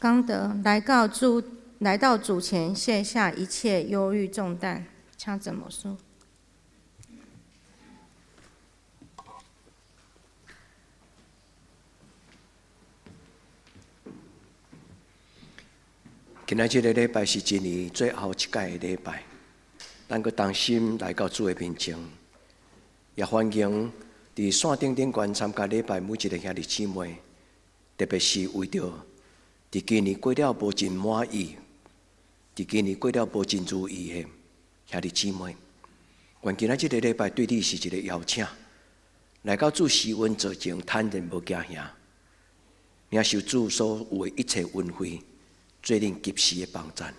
剛得來到主，來到主前，卸下一切憂慮重擔。請怎麼說？今仔這个禮拜是一年最後一屆的禮拜，咱閣同心來到主的面前，也歡迎佇線頂頂懸參加禮拜每一个兄弟姊妹，特別是為著佇今年過了無真滿意，佇今年過了無真如意的兄弟姊妹，願今仔這个禮拜對你是一个邀請，來到主施恩座前，坦然無驚嚇，領受主所有的一切恩惠，做恁及時的幫贊。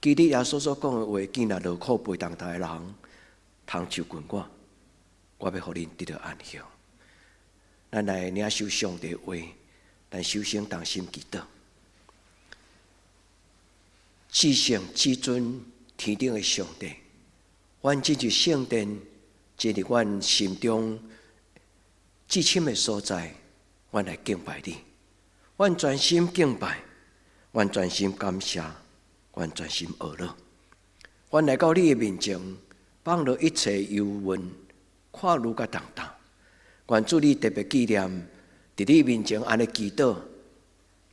基督耶穌所講的話，見若勞苦背重擔的人，通就近我，我欲予恁得著安息。咱來領受上帝話，咱首先同心祈禱。至聖至尊天頂的上帝，阮進入聖殿，進入阮心中至深的所在，阮來敬拜你。阮專心敬拜，阮專心感謝，阮專心學樂。阮來到你的面前，放落一切憂鬱、苦慮佮重擔。願主你特別紀念，佇你面前按呢祈禱，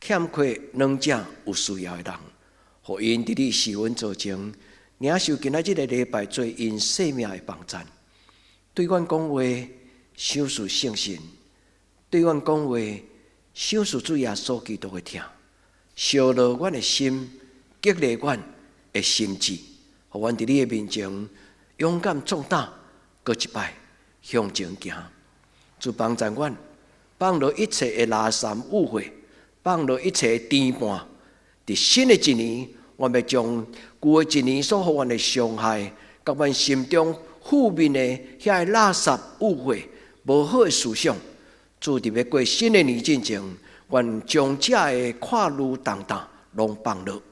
欠缺兩者有需要的人，予𪜶佇你施恩座前，領受今仔這个禮拜做𪜶生命的幫贊。對阮講話，賞賜聖神；對阮講話，賞賜主耶穌基督的疼，燒熱阮的心，激勵阮的心志，予阮佇你的面前勇敢壯膽，閣一擺向前行。主幫助阮，放落一切的垃圾誤會，放落一切的牽絆。佇新的一年，阮欲將舊的一年所予阮的傷害，佮阮心中負面的遐个垃圾誤會、無好的思想，主佇欲過新的年進前，阮將這个苦慮重擔攏放落。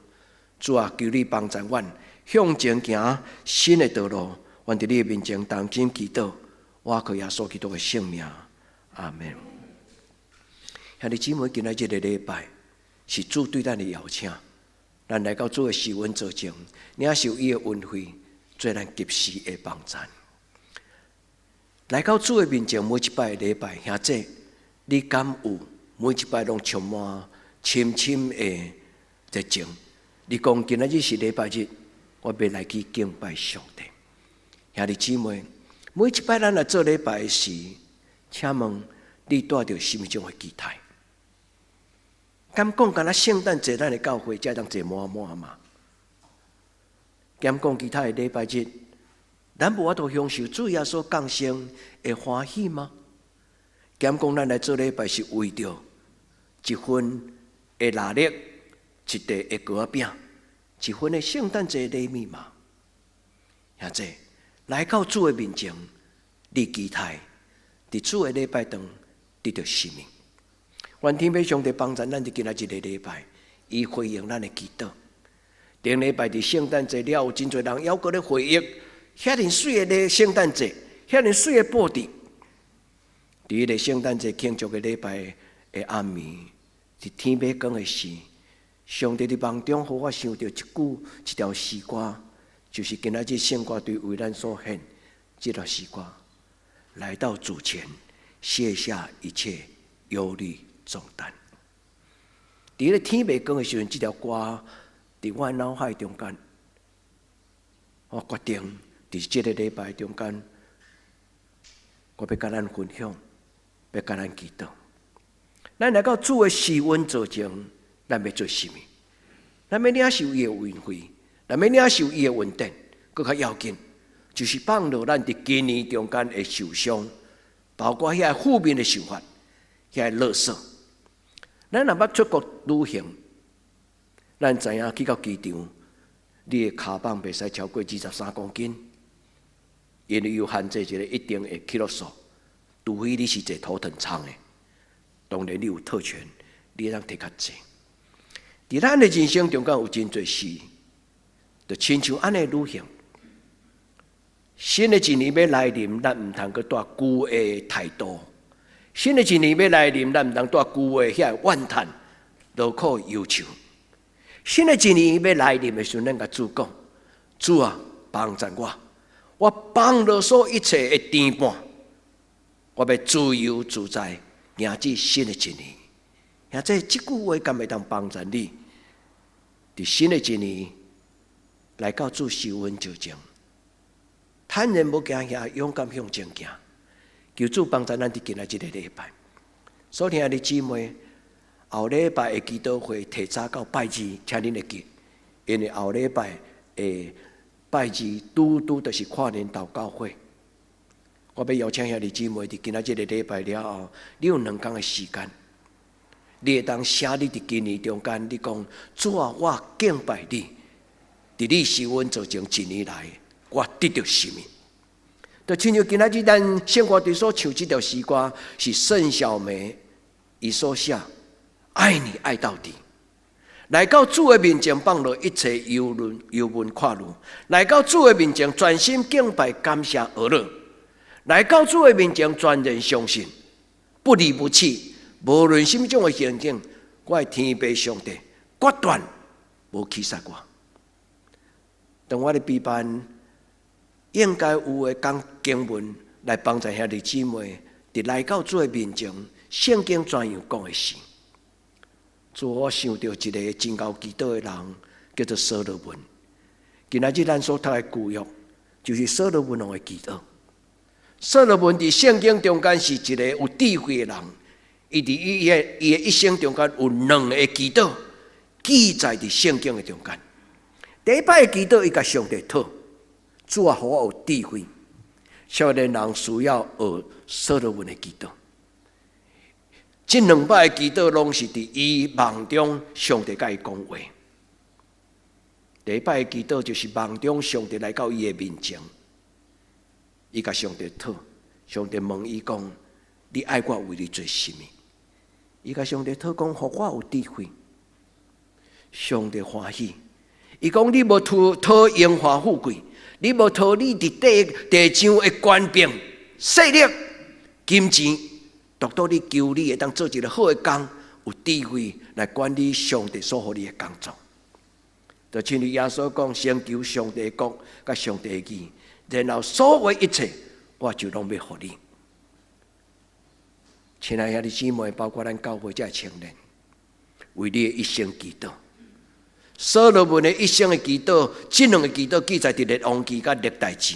主啊，求你幫助阮向前行新的道路。阮佇你的面前同心祈禱，倚靠耶穌基督的聖名，阿們。兄弟姊妹，今仔這个禮拜是主對咱的邀請，咱來到主的施恩座前，領受伊的恩惠，做咱及時的幫贊。來到主的面前，每一擺禮拜，兄弟，你敢有每一擺攏充滿深深的熱情？你講今仔日是禮拜日，我欲來去敬拜上帝。兄弟姊妹，每一擺咱來做禮拜時，請問你帶著啥物種的期待？敢講敢若聖誕節咱的教會才當坐滿滿嗎？敢講其他的禮拜日，咱無法度享受主耶穌降生的歡喜嗎？敢講咱來做禮拜是為著一份的臘肉、一塊的糕仔餅、一份的聖誕節禮物嗎？兄弟，來到主的面前，你期待佇主的禮拜中得著啥物？願天父上帝幫助咱佇今仔這個禮拜，伊回應咱的祈禱。頂禮拜佇聖誕節了，有真濟人猶閣咧回憶遐爾媠的聖誕節，遐爾媠的布置。佇彼个聖誕節慶祝的禮拜的暗暝，佇天欲光的時，上帝佇夢中予我想著一句一條詩歌，就是今仔日聖歌隊為咱所獻這條詩歌。來到主前，卸下一切憂慮重擔。佇彼个天欲光的時陣，這條歌佇我腦海中間，我決定佇這个禮拜中間，我欲佮咱分享，欲佮咱祈禱。咱來到主的施恩座前，咱欲做啥物？咱欲領受伊的恩惠，咱欲領受伊的恩典，閣較要緊，就是放落咱佇今年中間的受傷，包括遐負面的想法，遐垃圾。咱若欲出國旅行，咱知影去到機場，你的跤舫袂使超過23公斤，因為有限制一個一定的キロ數，除非你是坐頭等艙的，當然你有特權，你會當提較濟。佇咱的人生中間有真濟事，就親像按呢旅行。新的一年欲來臨，咱毋通閣帶舊的態度。新的一年欲來臨，咱毋通帶舊的遐個怨嘆，勞苦憂愁。新的一年欲來臨的時陣，咱共主講：主啊，幫贊我，我放落所一切的牽絆，我欲自由自在迎接新的一年。兄弟，這句話敢會當幫助你？佇新的一年來到主施恩座前，坦然無驚嚇，勇敢向前行。求主幫助咱佇今仔這個禮拜。所聽的姊妹，後禮拜的祈禱會提早到拜二，請恁會記，因為後禮拜的拜二拄拄就是跨年禱告會。我欲邀請兄弟姊妹佇今仔這個禮拜了後，你有兩工的時間，你會當寫你佇今年中間，你講主啊，我敬拜你，佇你施恩座前一年來，我得著啥物？就親像今仔日咱聖歌隊所唱這條詩歌，是盛小梅伊所寫，愛你愛到底。來到主的面前，放落一切憂慮、憂悶、苦慮；來到主的面前，專心敬拜、感謝、呵咾；來到主的面前，全然相信，不離不棄。無論啥物種的環境，我的天父上帝決斷無棄殺我。當我咧備辦，應該有的講經文來幫助兄弟姊妹，佇來到主的面前，聖經怎樣講的是？主，我想著一个真𠢕祈禱的人，叫做所羅門。今仔日咱所讀的舊約，就是所羅門王的祈禱。所羅門佇聖經中間是一个有智慧的人，伊佇伊的一生中間有兩个祈禱記載佇聖經的中間。第一擺的祈禱，伊共上帝討，主啊，予我有智慧。少年人需要學所羅門的祈禱。這兩擺的祈禱攏是佇伊夢中上帝共伊講話。第一擺的祈禱就是夢中上帝來到伊的面前，伊共上帝討，上帝問伊講：你愛我為你做啥物？伊共上帝討講，予我有智慧。上帝歡喜，伊講你無討討榮華富貴，你無討你佇地地上的權柄、勢力、金錢。獨獨你求你會當做一个好的工，有智慧來管理上帝所予你的工作。就親像耶穌講，先求上帝的國佮上帝的義，然後所有一切，我就攏欲予你。親愛兄弟姊妹，包括咱教會這的青年，為你的一生祈禱。所羅門的一生的祈禱，這兩个祈禱記載佇列王紀佮歷代志。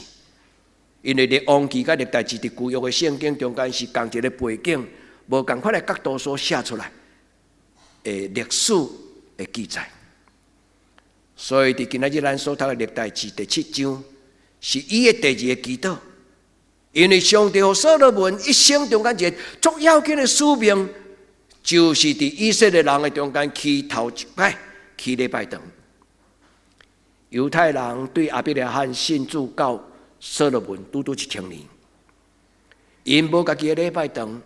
因為列王紀佮歷代志佇舊約的聖經中間是仝一个背景，無仝款的角度所寫出來的歷史的記載。所以佇今仔日咱所讀的歷代志第七章，是伊的第二个祈禱。因為上帝予所羅門一生中間一个足要緊的使命，就是佇以色列人的中間起頭一擺起禮拜堂。猶太人對亞伯拉罕信主到所羅門拄拄1000年，𪜶無家己的禮拜堂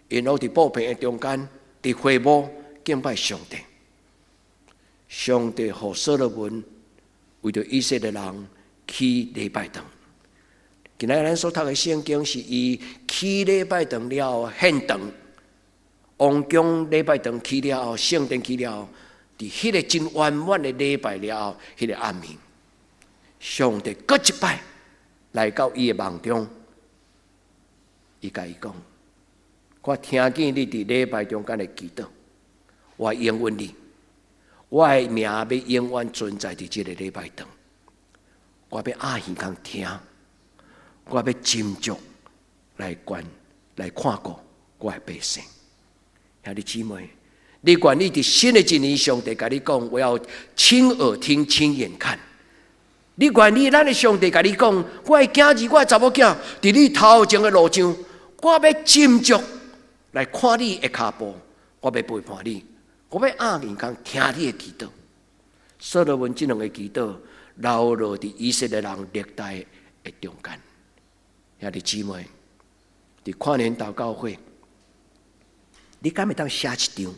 ，𪜶攏佇布棚的中間，佇會幕敬拜上帝。上帝予所羅門為著以色列人起禮拜堂。今仔咱所讀的聖經是伊起禮拜堂了後獻堂，王宮禮拜堂起了後，聖殿起了後，佇彼个真圓滿的禮拜了後，彼个暗暝，上帝閣一擺來到伊的夢中，伊共伊講：我聽見你佇禮拜中間的祈禱，我應允你，我的名欲永遠存在佇這个禮拜堂，我欲掩耳孔聽，我欲斟酌來管來看顧我的百姓。兄弟姊妹，你願意佇新的一年，上帝共你講，我要親耳聽，親眼看。你願意咱的上帝共你講，我的囝兒，我的查某囝，佇你頭前的路上，我欲斟酌來看你的跤步，我欲陪伴你，我欲掩耳孔聽你的祈禱。所羅門這兩个祈禱，留落佇以色列人歷代的中間。兄弟姊妹，佇跨年禱告會，你敢會當寫一張，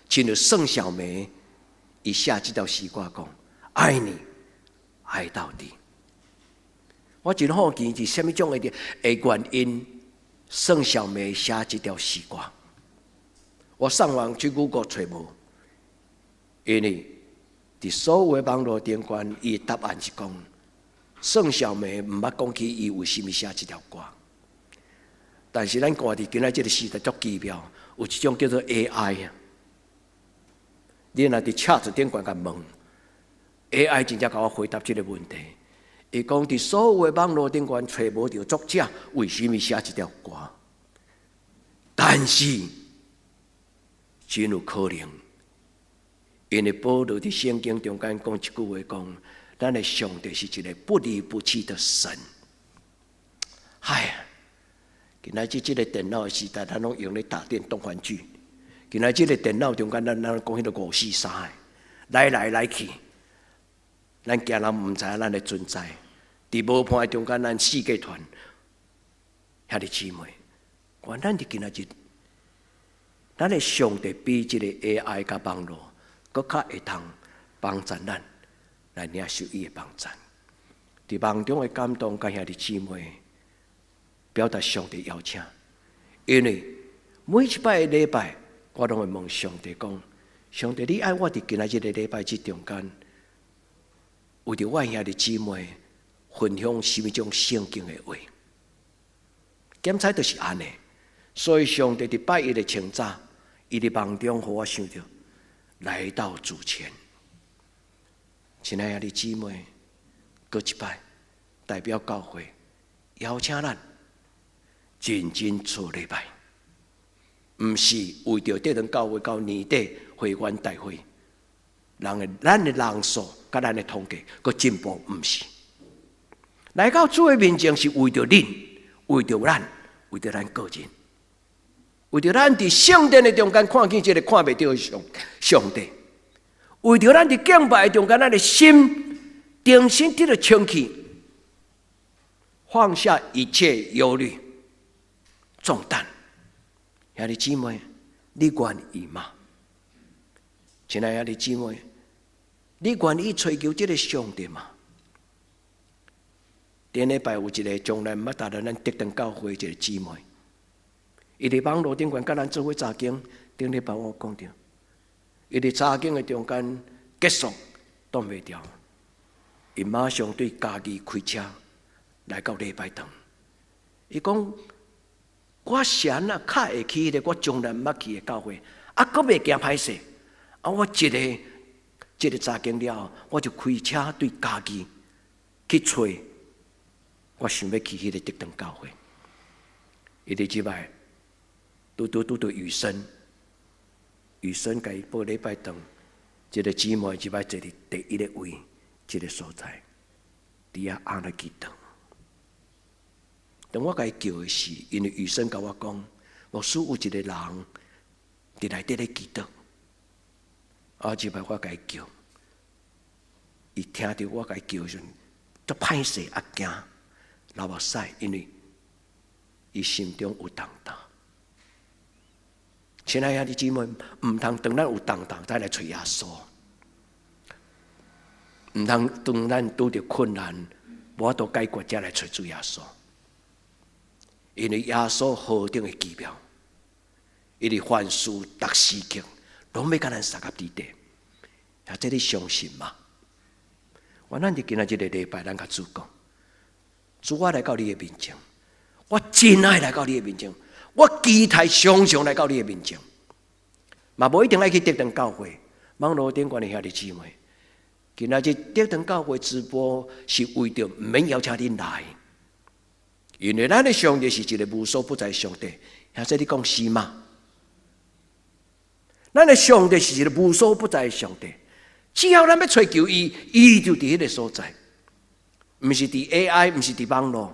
親像宋小梅伊寫這條詩歌講，愛你愛到底。我真好奇是啥物種的原因，宋小梅寫這條詩歌。我上網去 Google 揣無，因為佇所有的網路頂懸，伊的答案是講，宋小梅毋捌講起伊為啥物寫這條歌。但是咱看佇今仔這個時代足奇妙，有一種叫做 AI 啊。你若佇 chat 頂懸共問 AI，真正共我回答這個問題。伊講佇所有的網路頂懸揣無著作者為啥物寫這條歌，但是真有可能，因為保羅佇聖經中間講一句話，講咱的上帝是一個不離不棄的神。唉，今仔日這個電腦的時代，咱攏用咧打電動玩具。今仔這個電腦中間，咱講彼個五四三的，來來來去，咱驚人毋知影咱的存在。佇無伴的中間，咱四界傳，兄弟姊妹，原咱佇今仔日，咱的上帝比這個 AI 佮網路，閣較會通幫助咱來領受伊的幫助。佇夢中的感動，佮兄弟姊妹表達上帝邀請，因為每一擺的禮拜，我攏會問上帝講：上帝，你愛我佇今仔日的禮拜這中間，為著我兄弟姊妹分享啥物種聖經的話？檢查就是按呢。所以上帝佇拜一的清早，伊佇夢中予我想著來到主前。親愛的姊妹，閣一擺代表教會邀請咱認真做禮拜，毋是為著德堂教會到年底會員大會，人的咱的人數佮咱的統計閣進步，毋是。來到主的面前是為著恁，為著咱，為著咱個人，為著咱佇聖殿的中間看見這個看袂著的上帝，為著咱佇敬拜的中間，咱的心重新得著清氣，放下一切憂慮重擔。兄弟姊妹，你願意嗎？親愛的兄弟姊妹，你願意追求這個上帝嗎？頂禮拜有一個從來毋捌踏入咱德堂教會一個姊妹，伊佇網路頂懸佮咱做伙查經。頂禮拜我講著，伊佇查經的中間結束擋袂牢，伊馬上對家己開車來到禮拜堂。伊講：我是按怎較會去彼個我從來毋捌去的教會，啊，閣袂驚歹勢。啊，我一个這个查經了後，我就開車對家己去揣。我想欲去彼个德堂教會。伊佇這擺拄拄拄著雨生，雨生共伊報禮拜堂，這個姊妹這擺坐佇第一个位，這個所在，佇遐按咧祈禱。當我共伊叫的時，因為雨生共我講，牧師有一個人佇內底咧祈禱。啊，這擺我共伊叫，伊聽著我共伊叫的時陣，足歹勢啊驚流目屎，因為伊心中有重擔。親愛的兄弟姊妹，毋通當咱有重擔才來揣耶穌，毋通當咱拄著困難無法度解決才來揣主耶穌。因為耶穌何等的奇妙，伊佇凡事逐時刻攏欲佮咱相佮佇底，啊，這你相信嗎？我咱佇今仔這個禮拜，咱共主講，主，我來到你的面前，我真愛來到你的面前，我期待常常來到你的面前，嘛無一定愛去德堂教會，網路頂懸的兄弟姊妹，今仔日德堂教會直播是為著毋免邀請恁來，因為咱的上帝是一個無所不在的上帝，兄弟你講是嗎？咱的上帝是一個無所不在的上帝，只要咱欲揣求伊，伊就佇彼個所在，毋是佇 AI，毋是佇網路，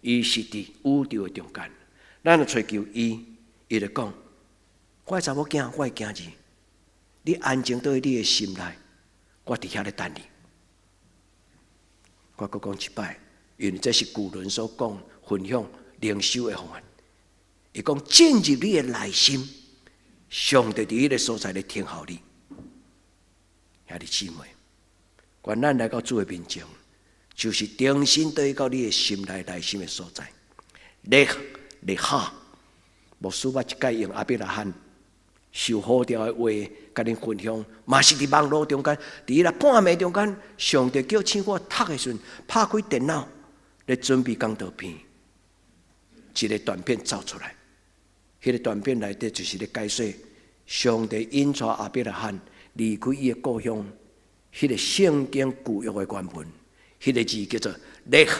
伊是佇宇宙的中間。咱若揣求伊，伊就講：我的查某囝，我的囝兒，你安靜佇你的心內，我佇遐咧等你。我閣講一擺，因為這是古倫所講分享靈修的方法。伊講進入你的內心，上帝佇彼個所在咧聽候你。兄弟姊妹，願咱來到主的面前，就是重新轉到你的心內內心的所在。לך לך，牧師捌一擺用亞伯拉罕受呼召的話，共恁分享，嘛是佇網路中間，佇彼個半暝中間，上帝叫醒我讀的時陣，拍開電腦咧準備講道片，一個短片走出來。彼個短片內底就是咧解說上帝引帶亞伯拉罕離開伊的故鄉，彼個聖經舊約的原文，彼個字叫做 lech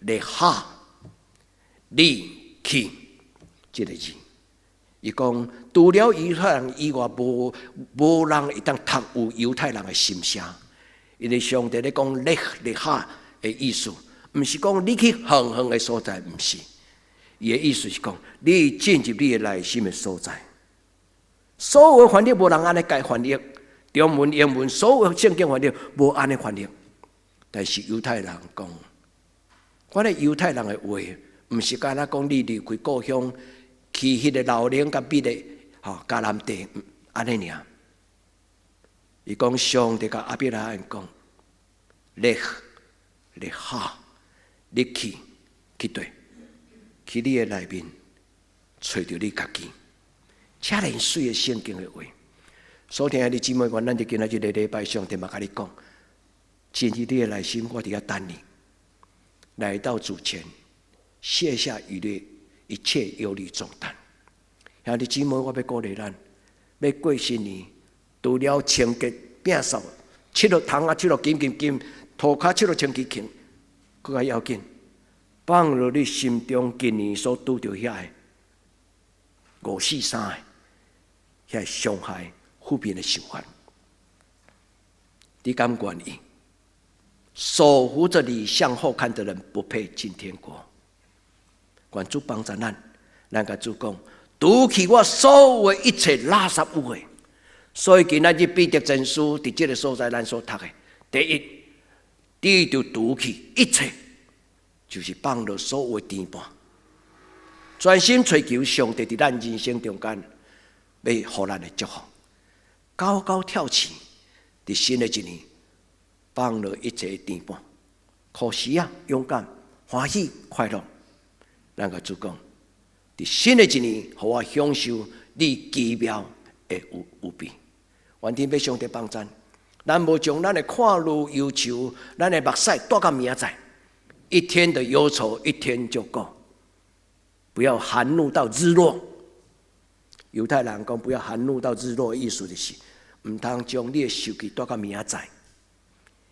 lecha，你去，這個字。伊講，除了猶太人以外，無人會當讀有猶太人的心聲。因為上帝咧講 lech lecha 的意思，毋是講你去遠遠的所在，毋是。伊的意思是講，你進入你的內心的所在。所有翻譯無人按呢改翻譯，中文、英文，所有聖經翻譯無按呢翻譯。但是猶太人講，我咧猶太人的話，毋是干焦講你離開故鄉，去彼個老鷹佮彼個吼迦南地按呢爾。伊講上帝共亞伯拉罕講，lech lecha，你去去佗，去你的內面，揣著你家己。遮爾媠的聖經的話，所聽的姊妹，願咱佇今仔這個禮拜，上帝嘛共你講，進入你的內心，我佇遐等你，來到主前，卸下一切一切憂慮重擔。兄弟姊妹，我欲鼓勵咱，欲過新年，除了清潔、摒掃、拭落窗仔，拭落金金金，塗跤拭落清氣清，閣較要緊，放落你心中今年所拄著遐个五四三个遐傷害、負面的想法，你敢願意？手扶著犁向後看的人，不配進天國。願主幫助咱，咱共主講，除去我所有的一切垃圾污穢。所以今仔日彼得前書佇這个所在，咱所讀的，第一，你著除去一切，就是放落所有的牽絆，專心揣求上帝佇咱人生中間，欲予咱的祝福，高高跳起，佇新的一年，放落一切的牽絆，可惜啊，勇敢、歡喜、快樂。咱共主講，佇新的一年，予我享受你奇妙的預備。願天父上帝幫贊，咱無將咱的看慮憂愁，咱的目屎帶到明仔載。一天的憂愁，一天就夠。不要含怒到日落。猶太人講不要含怒到日落，意思就是，毋通將你的受氣帶到明仔載。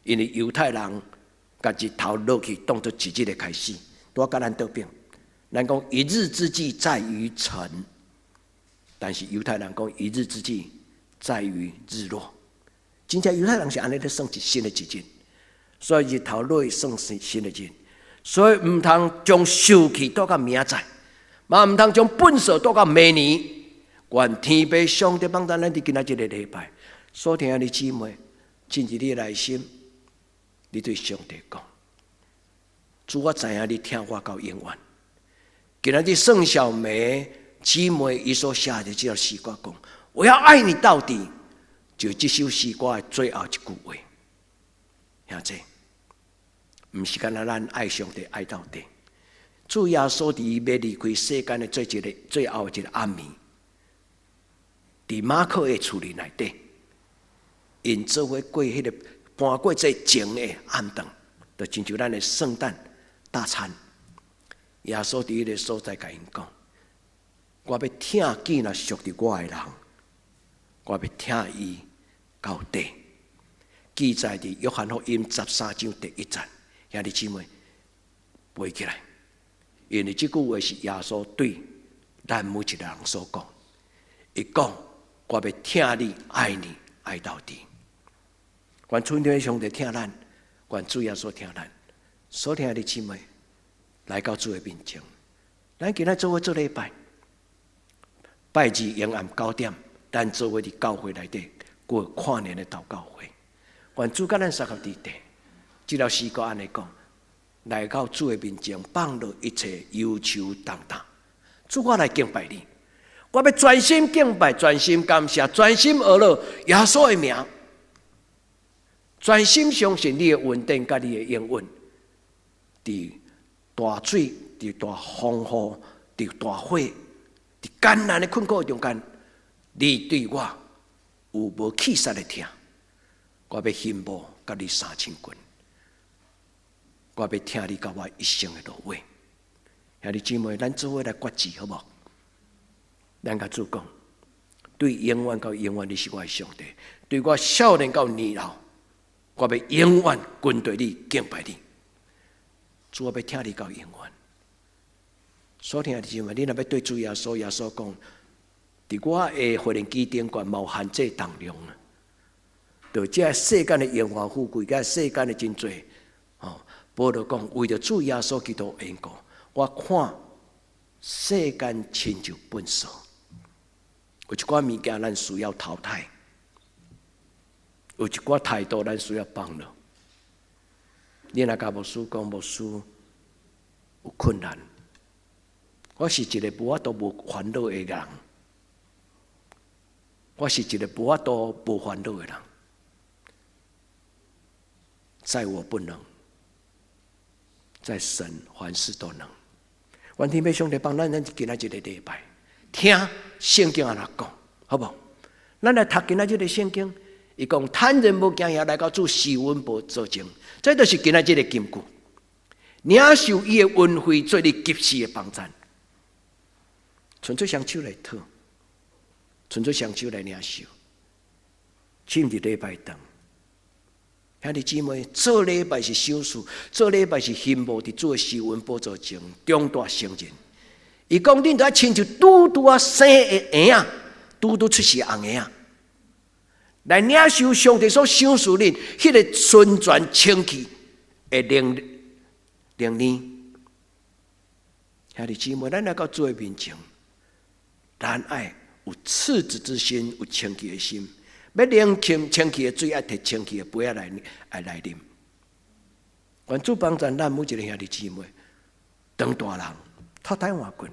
因為猶太人共日頭落去當做一日的開始，拄佮咱倒反。咱講一日之計在於晨，但是猶太人講一日之計在於日落。真正猶太人是按呢咧算一新的一日，所以日頭落去算是新的一日。所以毋通將受氣帶到明仔載，嘛毋通將糞埽帶到明年。願天父上帝幫助咱佇今仔這个禮拜，所聽的姊妹，進入你的內心，你對上帝講：主，我知影你疼我到永遠。今仔日宋小梅姊妹伊所寫的這首詩歌講：我要愛你到底，就這首詩歌的最後一句話。兄弟，毋是干焦咱愛上帝愛到底。主耶穌佇伊欲離開世間的最一个最後一个暗暝，佇馬可的厝裡內底，𪜶做伙過彼个盤過這前的暗頓，就親像咱的聖誕大餐。耶穌佇彼个所在共𪜶講：我欲疼見若屬佇我的人，我欲疼伊到底。記載佇約翰福音13章第1節，兄弟姊妹背起來，因為這句話是耶穌對咱每一個人所講。伊講：我欲疼你、愛你、愛到底。願天父上帝疼咱，願主耶穌疼咱。所聽的姊妹來到主的面前，咱今仔做伙做禮拜，拜二晚暗9點，咱做伙佇教會內底過跨年的禱告會。願主佮咱相佮佇底，這條詩歌按呢講，來到主的面前，放落一切憂愁重擔。主，我來敬拜你，我欲專心敬拜，專心感謝，專心呵咾耶穌的名，專心相信你的恩典佮你的應允，佇大水、佇大風雨、佇大火、佇艱難的困苦中間，你對我有無去殺的疼？我欲欣慕佮你相親近，我欲聽你佮我一生的落話。兄弟姊妹，咱做伙來決志好無？咱共主講，對永遠到永遠，你是我的上帝。對我少年到年老，我欲永遠跟隨你，敬拜你。主，我欲聽你到永遠。所以兄弟姊妹，你若欲對主耶穌，耶穌講，佇我的訓練基頂懸嘛有限制重量啊！就這世間的榮華富貴，佮世間的真濟，吼，保羅講，為著主耶穌基督緣故，我看世間親像糞掃。有一寡物件咱需要淘汰，有一寡態度咱需要放落。你若共牧師講，牧師有困難，我是一個無法度無煩惱的人，我是一個無法度無煩惱的人，在我不能，在神凡事都能。願天父上帝幫咱，咱今仔這個禮拜聽聖經按怎講，好無？咱來讀今仔這個聖經，伊講坦然無驚遐來到主施恩寶座前，這就是今仔這個金句。領受伊的恩惠，做你及時的幫贊，伸出雙手來討，伸出雙手來領受，進入禮拜堂。兄弟姊妹，做禮拜是賞賜，做禮拜是欣慕佇主的施恩寶座前長大成人。伊講，恁著愛親像拄拄仔生的嬰仔，拄拄出世紅嬰仔，來領受上帝所賞賜恁彼个純全清氣的靈靈奶。兄弟姊妹，咱來到主的面前，咱愛有赤子之心，有清氣的心。欲啉清清氣的水，愛提清氣的杯仔來啉。願主幫助咱每一個兄弟姊妹，當大人，脫胎換骨，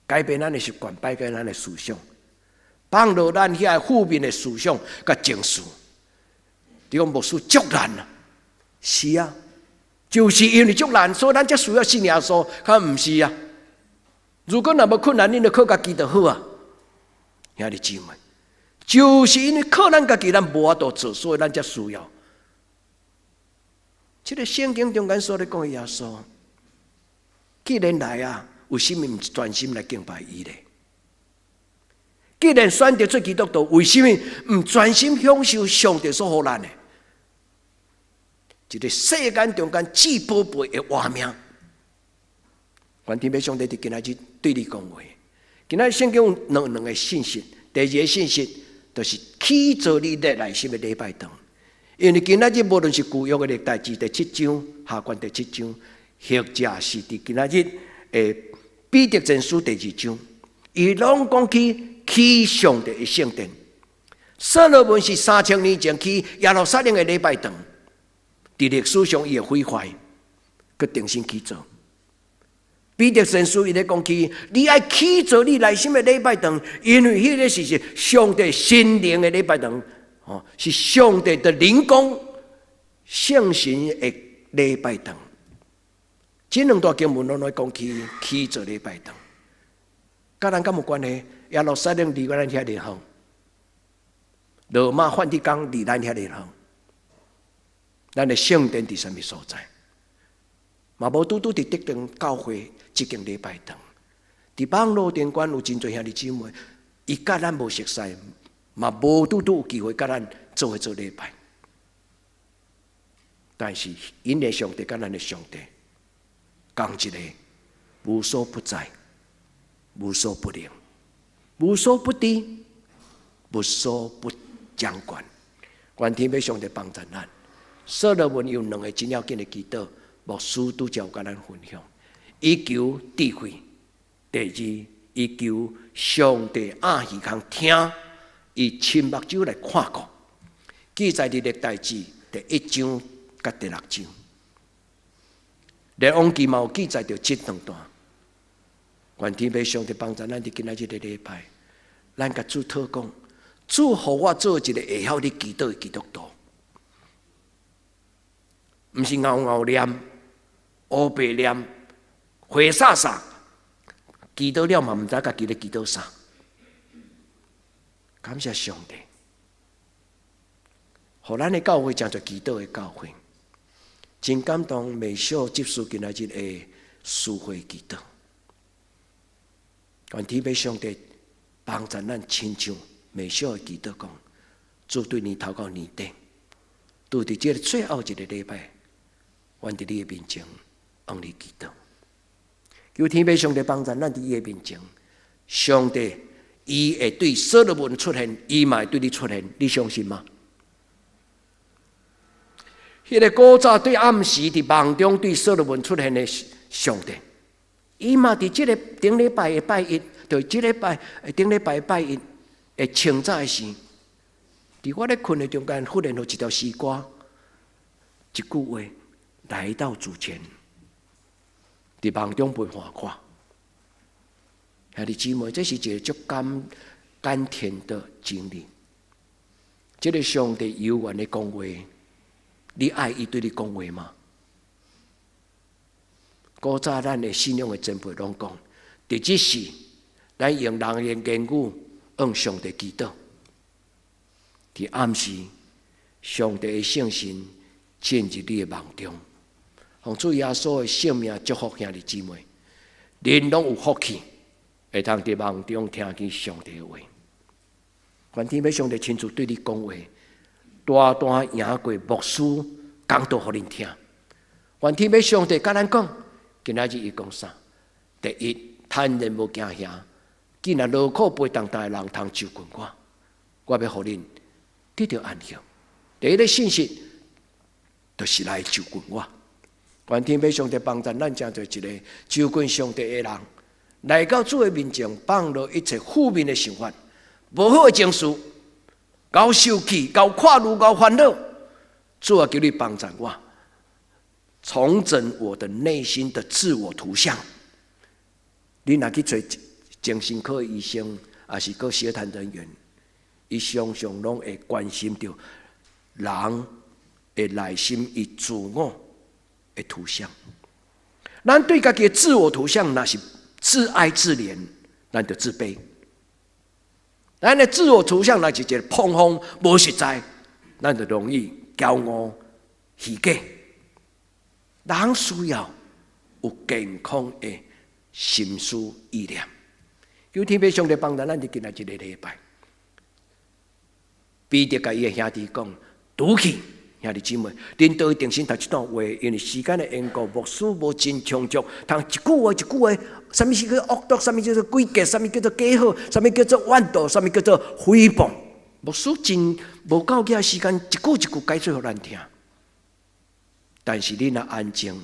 改變咱的習慣，改變咱的思想，放落咱遐負面的思想佮情緒。你講牧師足難啊？是啊，就是因為足難，所以咱才需要信耶穌。較毋是啊？如果若無困難，恁就靠家己就好啊。兄弟姊妹，就是因為靠咱家己，咱無法度做，所以咱才需要。這个聖經中間所咧講的耶穌，既然來啊，為什麼毋專心來敬拜伊咧？既然選擇做基督徒，為什麼毋專心享受上帝所予咱的？一個世間中間至寶貝的活命。願天父上帝佇今仔日對你講話。今仔日聖經有兩個信息，第二個信息就是起造你的內心的禮拜堂。因為今仔日無論是舊約的歷代志第七章，下卷第七章，或者是佇今仔日的彼得前書第二章，伊攏講起起上帝的聖殿。所羅門是3000年前起耶路撒冷的禮拜堂，佇歷史上伊會毀壞，閣重新起造。彼得前書伊咧講起，你愛起造你內心的禮拜堂，因為彼个是上帝心靈的禮拜堂，哦，是上帝的靈宮、聖神的禮拜堂。這兩段經文攏來講起起造禮拜堂，佮咱敢有關係？耶路撒冷離咱遐爾遠，羅馬梵蒂岡離咱遐爾遠，咱的聖殿佇啥物所在？嘛無拄拄佇特定教會這間禮拜堂，佇網路頂懸有真濟兄弟姊妹，伊佮咱無熟似，嘛無拄拄有機會佮咱做伙做禮拜。但是𪜶的上帝佮咱的上帝，仝一個，無所不在，無所不能，無所不知，無所不掌權。願天父上帝幫助咱。所羅門有兩个真要緊的祈禱，牧師拄才有佮咱分享。伊求智慧，第二，伊求上帝掩耳孔聽，伊親目睭來看顧。記載佇歷代志第一章佮第六章。列王紀嘛有記載著這兩段。願天父上帝幫助咱佇今仔這个禮拜，咱共主禱講，主予我做一個會曉咧祈禱的基督徒，毋是𠢕𠢕念、烏白念、花灑灑，祈禱了嘛，毋知家己咧祈禱啥。感謝上帝，予咱的教會成做祈禱的教會，真感動。美秀執事今仔日的司會祈禱，願天父上帝幫助咱親像美秀的祈禱講，主對年頭到年底，拄佇這个最後一个禮拜，阮佇你的面前向你祈禱。求天父上帝幫助咱佇伊的面前，上帝伊會對所羅門出現，伊嘛會對你出現，你相信嗎？彼个古早對暗時佇夢中對所羅門出現的上帝，伊嘛佇這个頂禮拜的拜一，就這禮拜頂禮拜拜一的清早的時，佇我咧睏的中間，忽然有一條詩歌，一句話來到主前，佇夢中陪伴我。兄弟姊妹，這是一个足甘甘甜的經歷。這个上帝有緣的講話，你愛伊對你講話嗎？古早咱的信仰的前輩攏講，佇這時，咱用人的言語向上帝祈禱。佇暗時，上帝的聖神進入你的夢中，奉主耶穌的聖名祝福兄弟姊妹，恁攏有福氣，會通佇夢中聽見上帝的話。願天父上帝親自對你講話，大大贏過牧師講道予恁聽。願天父上帝佮咱講，今仔日伊講啥？第一，坦然無驚嚇，既然勞苦背重擔的人通就近我，我欲予恁得著安息。第一个信息，就是來就近我。願天父上帝幫助咱，成做一个就近上帝的人，來到主的面前，放落一切負面的想法、無好的情緒，𠢕受氣、𠢕看怒、𠢕煩惱。主啊，求你幫助我，重整我的內心的自我圖像。你若去揣精神科醫生，抑是閣協談人員，伊常常攏會關心著人的內心伊自我的圖像。咱對家己的自我圖像，若是自哀自憐，咱就自卑；咱的自我圖像若是一个膨風無實在，咱就容易驕傲虛假。人需要有健康的心思意念。求天父上帝幫助咱，佇今仔這个禮拜，彼得共伊的兄弟講：拄去，兄弟姊妹，恁倒去定心讀這段話，因為時間的緣故，牧師無真充足，通一句話一句話，啥物是叫惡毒，啥物叫做詭計，啥物叫做假好，啥物叫做怨妒，啥物叫做誹謗。牧師真無夠額時間，一句一句解說予咱聽。但是你若安靜，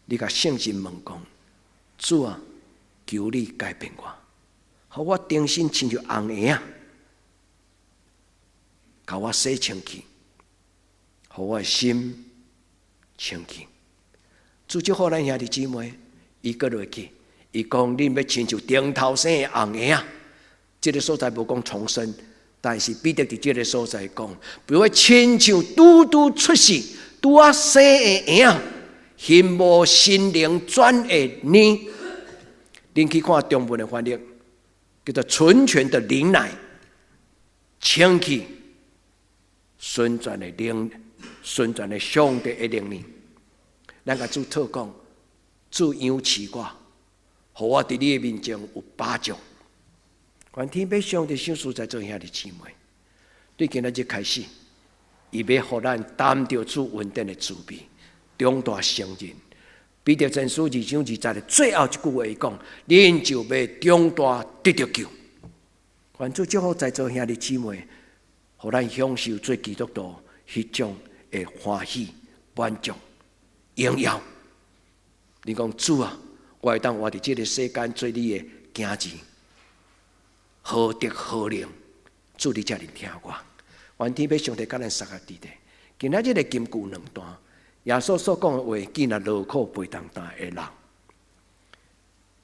你共聖神問講：主啊，求你改變我，予我重新親像紅鞋仔，共我洗清氣，予我的心清氣。主祝福咱兄弟姊妹，伊閣落去，伊講恁欲親像頂頭生的紅嬰仔，這个所在無講重生，但是彼得佇這个所在講，比如親像拄拄出世、拄仔生的嬰仔，欣慕神靈轉的奶。恁去看中文的翻譯，叫做純全的靈奶，清氣，純全的靈，純全的上帝的靈奶。咱共主禱講，主養飼我，予我佇你的面前有飽足。願天父上帝賞賜在座兄弟姊妹，對今仔日開始，伊欲予咱擔著主恩典的滋味，長大成人。彼得前書二章二節的最後一句話，伊講：恁就欲長大得著救。願主祝福在座兄弟姊妹，予咱享受做基督徒彼種的歡喜、滿足、榮耀。你講主啊，我會當活佇這个世間做你的囝兒，何德何能？主你遮爾疼我，願天父上帝佮咱相佮佇咧。今仔日的金句兩段，耶穌所講的話，既然勞苦背重擔的人，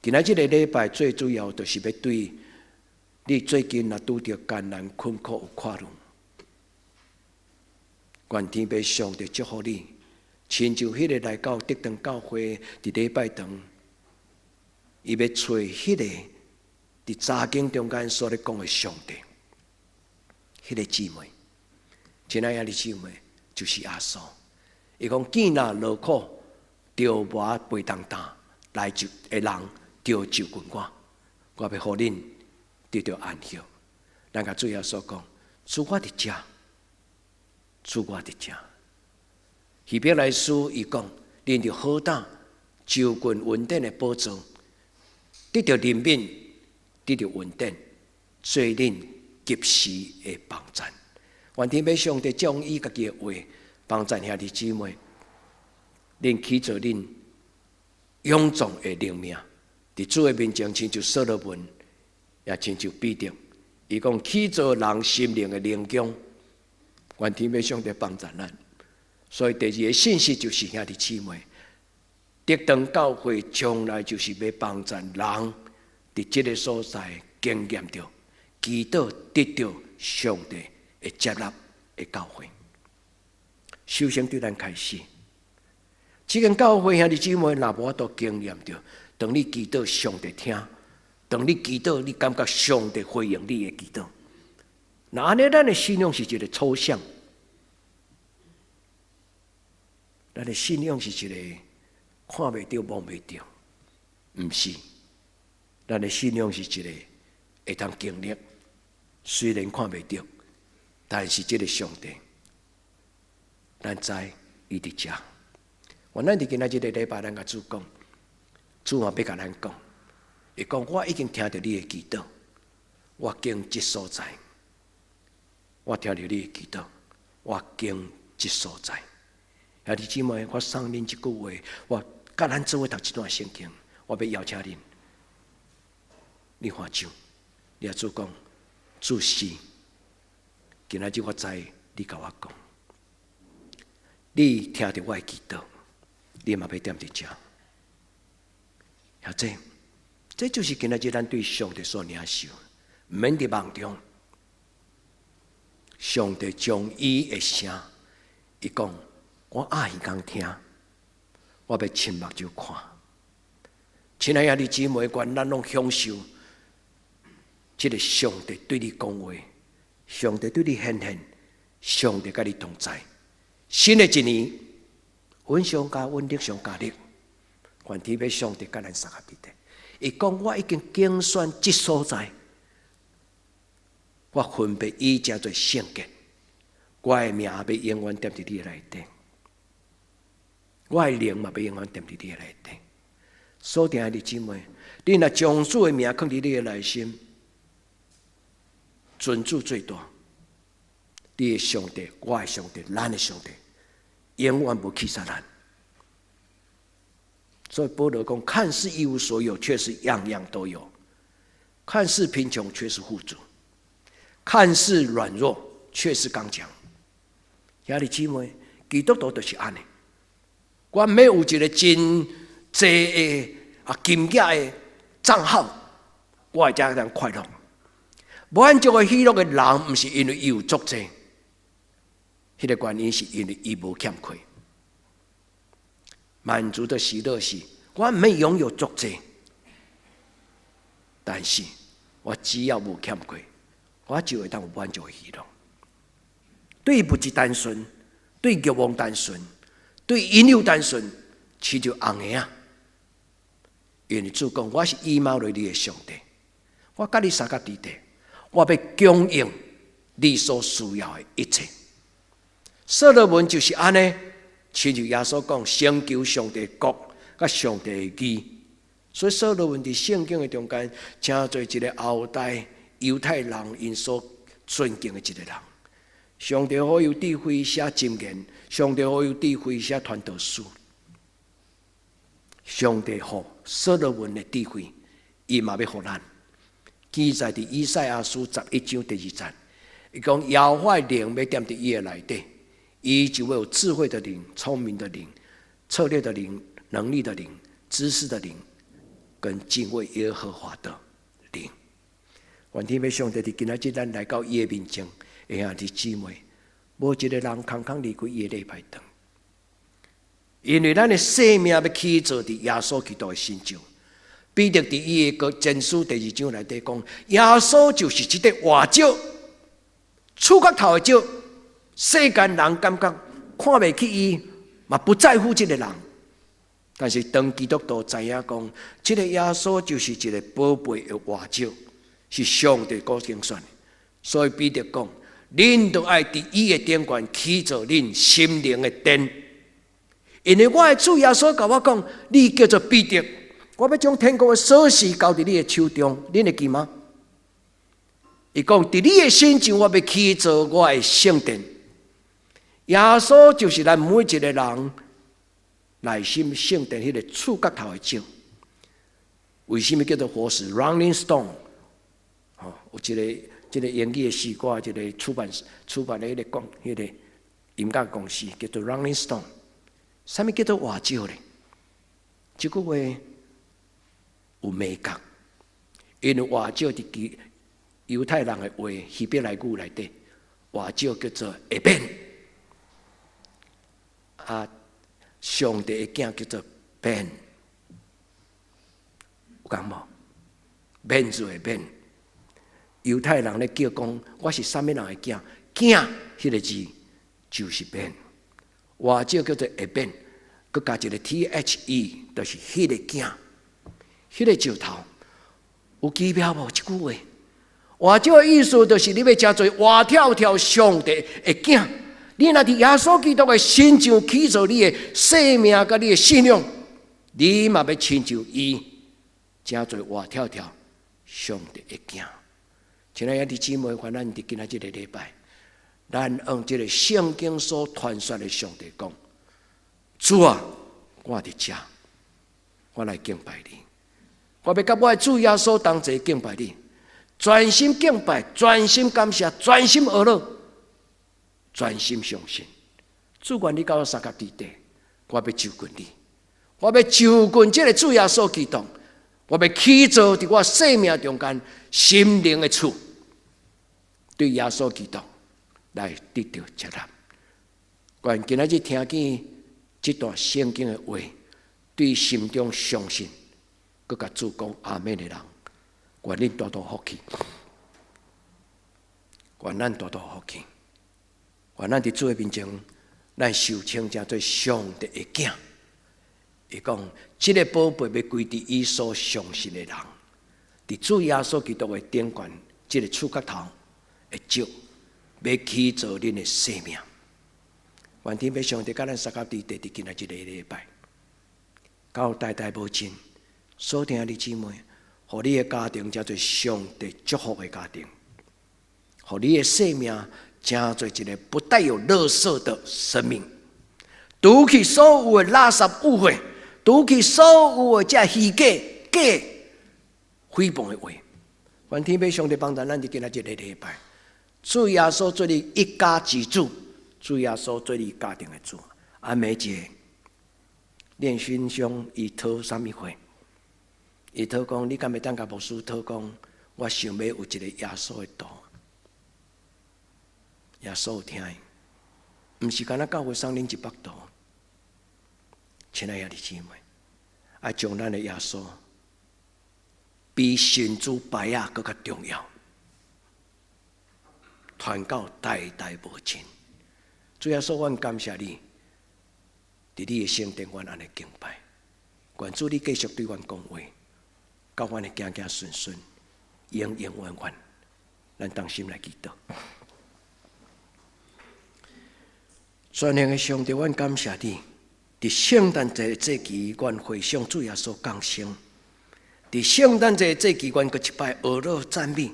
今仔這个禮拜最主要就是欲對你最近若拄著艱難困苦有看慮，願天父上帝祝福你，親像彼个來到德堂教會佇禮拜堂，伊欲揣彼个佇查經中間所咧講的上帝，彼個姊妹，親愛的姊妹，就是耶穌。伊講見若勞苦，著無背重擔來就的人，著就近我，我欲予恁得著安息。咱共主耶穌講，主我佇遮，主我佇遮。希伯來書伊講，恁著好膽就近恩典的寶座，得著憐憫，得著恩典，做恁及時的幫贊。願天父上帝將伊家己的話幫贊兄弟姊妹，恁起做恁勇壯的靈命，佇主的面前，親像所羅門，也親像彼得。伊講起造人心靈的靈宮，願天父上帝幫贊咱。所以第二个信息就是兄弟姊妹，德堂教會將來就是欲幫贊人佇這个所在經驗著祈禱得著上帝的接納的教會。首先對咱開始，這間教會兄弟姊妹若無法度經驗著，當你祈禱上帝聽，當你祈禱你感覺上帝回應你的祈禱，若按呢，咱的信仰是一个抽象，咱的信仰是一个看袂著、摸袂著，毋是。咱的信仰是一个會當經歷，雖然看袂著，但是這个上帝，咱知伊佇遮。願咱佇今仔這个禮拜，咱共主講，主嘛欲共咱講，伊講我已經聽著你的祈禱，我經這所在，我聽著你的祈禱，我經這所在。兄弟姊妹，我送恁這句話，我佮咱做伙讀這段聖經，我欲邀請恁，你揮手，你共主講，主是，今仔日我知你共我講，你聽著我的祈禱，你嘛欲踮佇遮。兄弟，這就是今仔日咱對上帝所領受，毋免佇夢中，上帝將伊的聲，伊講。我掩耳孔聽，我欲親目睭看。親愛兄弟姊妹，願咱攏享受這个上帝對你講話，上帝對你顯現，上帝佮你同在。新的一年，穩上加穩，力上加力，願天父上帝佮咱相佮佇咧。伊講我已經揀選這所在，我分別伊成做聖潔，我的名欲永遠踮佇你的內底。我的靈嘛，欲永遠踮佇你的內底。所以兄弟姊妹，你若將主的名囥佇你的內心，尊主最大，你的上帝，我的上帝，咱的上帝，永遠無棄殺咱。所以保羅講，看似一無所有，卻是樣樣都有；看似貧窮，卻是富足；看似軟弱，卻是剛強。兄弟姊妹，基督徒就是按呢。我欲有一个真濟的啊金額的帳號，我會才當快樂。滿足的喜樂的人，毋是因為伊有足濟，彼个原因是因為伊無欠缺。滿足的喜樂是，我毋免擁有足濟，但是我只要無欠缺，我就會當有滿足的喜樂。對物質單純，對欲望單純，對引誘單純，飼著紅的啊！因為主講，我是以馬內利的上帝，我佮你相佮佇咧，我欲供應你所需要的一切。所羅門就是按呢，親像耶穌講，先求上帝國佮上帝的義。所以所羅門佇聖經的中間，成做一个後代猶太人𪜶所尊敬的一个人。上帝予伊有智慧寫箴言，上帝予伊有智慧寫傳道書。上帝予所羅門的智慧，伊嘛欲予咱。記載佇以賽亞書11章第2節，伊講耶和華的靈欲踮佇伊的內底，伊就會有智慧的靈、聰明的靈、策略的靈、能力的靈、知識的靈，跟敬畏耶和華的靈。願天父上帝佇今仔日咱來到伊的面前，兄弟姊妹，無一个人空空離開伊的禮拜堂，因為咱的生命欲起造佇耶穌基督的身上。彼得佇伊的前書第二章內底講，耶穌就是這個活石，觸角頭的石，世間人感覺看袂起伊，嘛不在乎這個人。但是當基督徒知影講，這個耶穌就是一個寶貝的活石，是上帝所揀選的。所以彼得講，恁都愛佇伊的頂懸起造恁心靈的殿，因為我的主耶穌共我講，你叫做彼得，我欲將天國的鎖匙交佇你的手中，恁會記嗎？伊講，佇你的身上，我欲起造我的聖殿。耶穌就是咱每一個人內心聖殿彼個觸角頭的石。為什麼叫做活石？Rolling Stone，吼，有一個這個英語的詩歌，一個出版的彼個公彼個音樂公司叫做 Rolling Stone。啥物叫做活石咧？這句話有美感，因為活石佇猶太人的話，希伯來語內底，活石叫做 eben，啊，上帝的囝叫做 Ben，有講無？免字的免，猶太人咧叫講，我是啥物人的囝？囝彼個字就是 Ben，活石叫做 eben，閣加一個 THE，就是彼個囝，彼個石頭，有奇妙無？這句話，活石的意思就是你欲成做活跳跳上帝的囝。你若佇耶穌基督的身上起造你的生命佮你的信仰，你嘛欲親像伊，成做活跳跳上帝的囝。親愛的兄弟姊妹，願咱佇今仔這個禮拜，咱用這個聖經所傳說的上帝講：主啊，我佇遮，我來敬拜你。我欲佮我的主耶穌同齊敬拜你，專心敬拜，專心感謝，專心學樂，專心相信。主願你佮我相佮佇底，我欲就近你，我欲就近這個主耶穌基督，我欲起造佇我生命中間心靈的厝，對耶穌基督來得著接納。願今仔日聽見這段聖經的話，對心中相信，閣共主講阿們的人，願恁大大福氣，願咱大大福氣，願咱佇主的面前，咱受稱成做上帝的囝。伊講，這个寶貝欲歸佇伊所相信的人，佇主耶穌基督的頂懸，這个觸角頭的石，欲起造恁的生命。願天父上帝佮咱相佮佇底，佇今仔這个禮拜，到代代無盡。所疼的姊妹，予你的家庭成做上帝祝福的家庭，予你的生命成做一个不帶有垃圾的生命，除去所有的垃圾誤會，除去所有的這虛假、假誹謗的話。願天父上帝幫助咱佇今仔這个禮拜，主耶穌做你一家之主，主耶穌做你家庭的主。啊，每一個練勳兄伊討啥物貨？伊討講，你敢會當共牧師討講，我想欲有一个耶穌的圖。耶穌有聽伊，毋是干焦教會送恁一幅圖。親愛的姊妹，愛將咱的耶穌比神主牌仔閣較重要，傳到代代無盡。主耶穌，阮感謝你，佇你的聖殿，阮按呢敬拜。願主你繼續對阮講話，教阮的行行順順，永永遠遠。咱同心來祈禱。全能的上帝，阮感謝你，佇聖誕節的節期，阮回想主耶穌降生；佇聖誕節的節期，阮閣一擺學樂讚美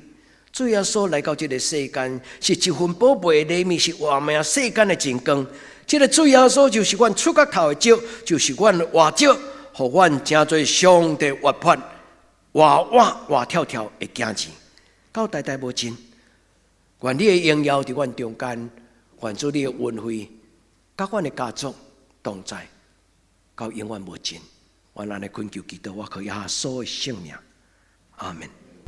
主耶穌來到這个世間，是一份寶貝的禮物，是活命世間的真光。這个主耶穌就是阮觸角頭的石，就是阮的活石，予阮成做上帝活潑、活活活跳跳的囝兒，到代代無盡。願你的榮耀佇阮中間，願主你的恩惠，佮阮的家族同在，到永遠無盡。願按呢懇求祈禱，我靠耶穌的聖名，阿門。